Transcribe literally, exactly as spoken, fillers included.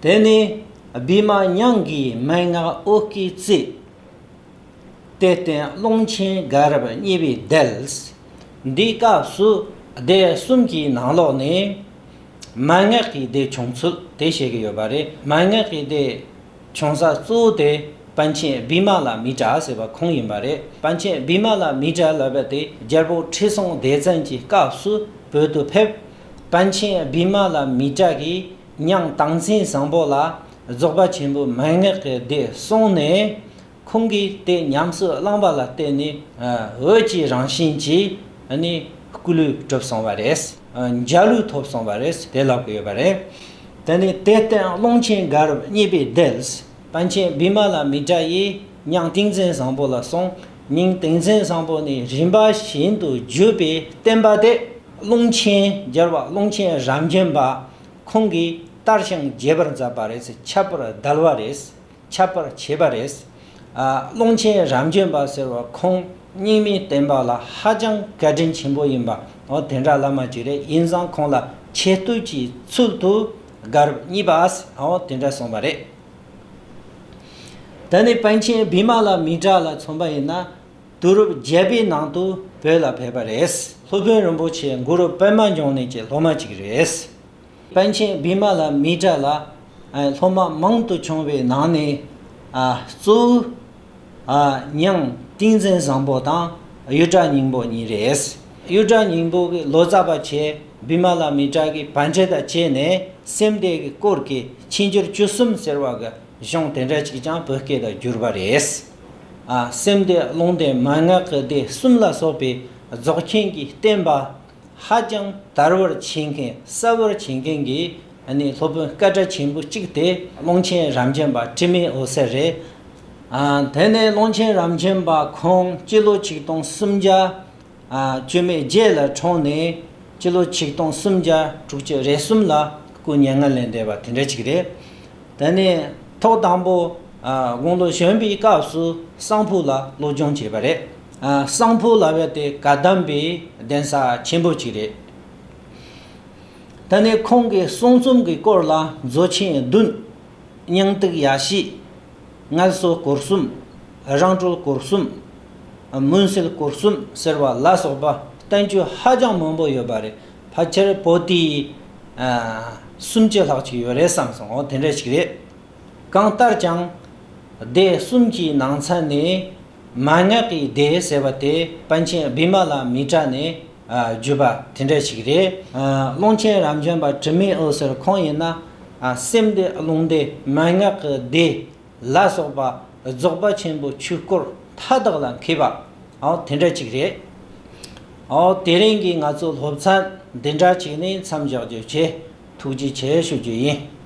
དེ་ནས་བི་མ་མྱང་གི་མན་ངག་ཨོ་སྐད་རྩིས། དེ་བསྟན་ཀློང་ཆེན་དགའ་རབ་གཉིས་པའི་དལ། འདིའི་སྐབས་སུ་སྡེ་གསུམ་གྱི་ནང་ལོགས་ནས་མན་ངག་གི་སྡེ་བྱུང་ཚུལ་དེ་བཤད་ཀྱི་ཡོད་པ་རེད། མན་ངག་གི་སྡེ་བྱུང་ས་གཙོ་བོ་དེ་པཎ་ཆེན་བི་མ་ལ་མི་ཏྲ་ཟེར་བ་ཁོང་ཡིན་པ་རེད། པཎ་ཆེན་བི་མ་ལ་མི་ཏྲ་ལབ་པ་དེ་རྒྱལ་པོ་ཁྲི་སྲོང་ལྡེ་བཙན་གྱི་སྐབས་སུ་བོད་དུ་ཕེབས། པཎ་ཆེན་བི་མ་ལ་མི་ཏྲ་གིས་མྱང་སྟངས་འཛིན་བཟང་པོ་ལ་རྫོགས་པ་ཆེན་པོའི་མན་ངག་གི་སྡེ་གསུངས་ནས། ཁོང་གིས་དེ་ཉམས་སུ་བླངས་པ་ལ་བརྟེན་ནས་འོད་ཀྱི་རང་བཞིན་གྱིས་ནི་སྐུ་ལུས་གྲུབ་སོང་བ་རེད། འཇའ་ལུས་ཐོབ་སོང་བ་རེད། དེ་ལབ་ཀྱི་ཡོད་པ་རེད། དེ་ནས་དེ་བསྟན་ཀློང་ཆེན་དགའ་རབ་གཉིས་པའི་དལ། པཎ་ཆེན་བི་མ་ལ་མི་ཏྲ་ཡིས་མྱང་ཏིང་འཛིན་བཟང་པོ་ལ་གསུངས། མྱང་ཏིང་འཛིན་བཟང་པོ་ནས་རིམ་པ་བཞིན་དུ་བརྒྱུད་པའི་བསྟན་པ་དེ་ཀློང་ཆེན་རྒྱལ་བ་ཀློང་ཆེན་རབ་འབྱམས་པ་ཁོང་གིས་དར་ཞིང་རྒྱས་པར་མཛད་པ་རེད། ཁྱབ་པར་དལ་བ་རེད། ཁྱབ་པར་བྱེད་པ་རེད། ཨ། ཀློང་ཆེན་རབ་འབྱམས་པ་ཟེར་བ་ཁོང་རྙིང་མའི་བསྟན་པ་ལ་ཧ་ཅང་བཀའ་དྲིན་ཆེན་པོ་ཡིན་པ། འོ་དེ་འདྲ་བླ་མ་ཅིག་རེད། ཡིན་ཙང་ཁོང་ལ་ཆེ་བསྟོད་ཀྱི་ཚུལ་དུ་དགའ་རབ་གཉིས་པ། འོ་དེ་འདྲ་གསུངས་པ་རེད། ད་ནི་པཎ་ཆེན་བི་མ་ལ་མི་ཏྲ་ལ་མཚོན་པ་ཡིན་ན། དུས་རབས་བརྒྱད་པའི་ནང་དུ་བོད་ལ་ཕེབས་པ་རེད། སློབ་དཔོན་རིན་པོ་ཆེ་གུ་རུ་པདྨ་འབྱུང་གནས་ཀྱི་སློབ་མ་ཅིག་རེད། པཎ་ཆེན་བི་མ་ལ་མི་ཏྲ་ལ་ཨ་སློབ་མ་མང་དུ་བྱུང་བའི་ནང་ནས་ཨ་གཙོ་བོ་ཨ་མྱང་ཏིང་འཛིན་བཟང་པོ་དང་གཡུ་སྒྲ་སྙིང་པོ་གཉིས་རེད། གཡུ་སྒྲ་སྙིང་པོ་གིས་ལོ་ཙཱ་བ་བྱས། བི་མ་ལ་མི་ཏྲ་གིས་པཎ་ཌི་ཏ་བྱས་ནས་སེམས་སྡེ་གི་སྐོར་གྱི་ཆོས་འབྱོར་བཅུ་གསུམ་ཟེར་བ་གི་གཞུང་དེ་འདྲ་ཅིག་ཀྱང་བོད་སྐད་དུ་བསྒྱུར་བ་རེད། ཨ་སེམས་སྡེ་ཀློང་སྡེ་མན་ངག་གི་སྡེ་གསུམ་ལ་སོགས་པའི་རྫོགས་ཆེན་གྱི་བསྟན་པ་ཧ་ཅང་དར་བར་བྱེད་མཁན་གསལ་བར་བྱེད་མཁན་གྱི་ཨ་ནི་སློབ་དཔོན་སྐད་གྲགས་ཆེན་པོ་གཅིག་དེ་ཀློང་ཆེན་རབ་འབྱམས་པ་དྲི་མེད་འོད་ཟེར་རེད། ཨ་དེ་ནས་ཀློང་ཆེན་རབ་འབྱམས་པ་ཁོང་སྤྱི་ལོ་ཆིག་སྟོང་སུམ་བརྒྱ་ཨ་བཅུ་མེད་བརྒྱད་ལ་འཁྲུངས་ནས་སྤྱི་ལོ་ཆིག་སྟོང་སུམ་བརྒྱ་དྲུག་ཅུ་རེ་གསུམ་ལ་སྐུ་མྱ་ངན་ལས་འདས་པ་དེ་འདྲ་ཅིག་རེད། དེ་ནས་ཐོག་དང་པོ་ཨ་དགུང་ལོ་གཞོན་པའི་སྐབས་སུ་གསང་ཕུ་ལ་སློབ་སྦྱོང་བྱས་པ་རེད། ཨ་གསང་ཕུ་ལབ་ཡ་དེ་བཀའ་གདམས་པའི་གདན་ས་ཆེན་པོ་ཅིག་རེད། དེ་ནས་ཁོང་གི་གསུང་རྩོམ་གྱི་སྐོར་ལ་མཛོད་ཆེན་བདུན། སྙིང་ཐིག་ཡ་བཞི། ངལ་གསོ་སྐོར་གསུམ། རང་གྲོལ་སྐོར་གསུམ། མུན་སེལ་སྐོར་གསུམ་ཟེར་བ་ལ་སོགས་པ་བསྟན་བཅོས་ཧ་ཅང་མང་པོ་ཡོད་པ་རེད། ཕལ་ཆེར་པོ་ཏི་ཨ་སུམ་ཅུ་ལྷག་ཅིག་ཡོད་རེད་བསམ་སོང་། འོ་དེ་འདྲ་ཞིག་རེད། གང་ལྟར་ཀྱང་སྡེ་གསུམ་གྱི་ནང་ཚན་ནས་མན་ངག་གི་སྡེ་ཟེར་བ་དེ་པཎ་ཆེན་བི་མ་ལ་མི་ཏྲ་ནས་ཨ་བརྒྱུད་པ་དེ་འདྲ་ཞིག་རེད། ཨ་ཀློང་ཆེན་རབ་འབྱམས་པ་དྲི་མེད་འོད་ཟེར་ཁོང་ཡིན་ན་ཨ་སེམས་སྡེ་ཀློང་སྡེ་མན་ངག་གི་སྡེ་ལ་སོགས་པ་རྫོགས་པ་ཆེན་པོའི་ཆོས་སྐོར་མཐའ་དག་ལ་མཁས་པ་འོ་དེ་འདྲ་ཅིག་རེད། འོ་དེ་རིང་གི་ང་ཚོའི་སློབ་ཚན་འདི་འདྲ་ཅིག་ནས་མཚམས་འཇོག་རྒྱུ་བྱས། ཐུགས་རྗེ་ཆེ་ཞུ་རྒྱུ་ཡིན།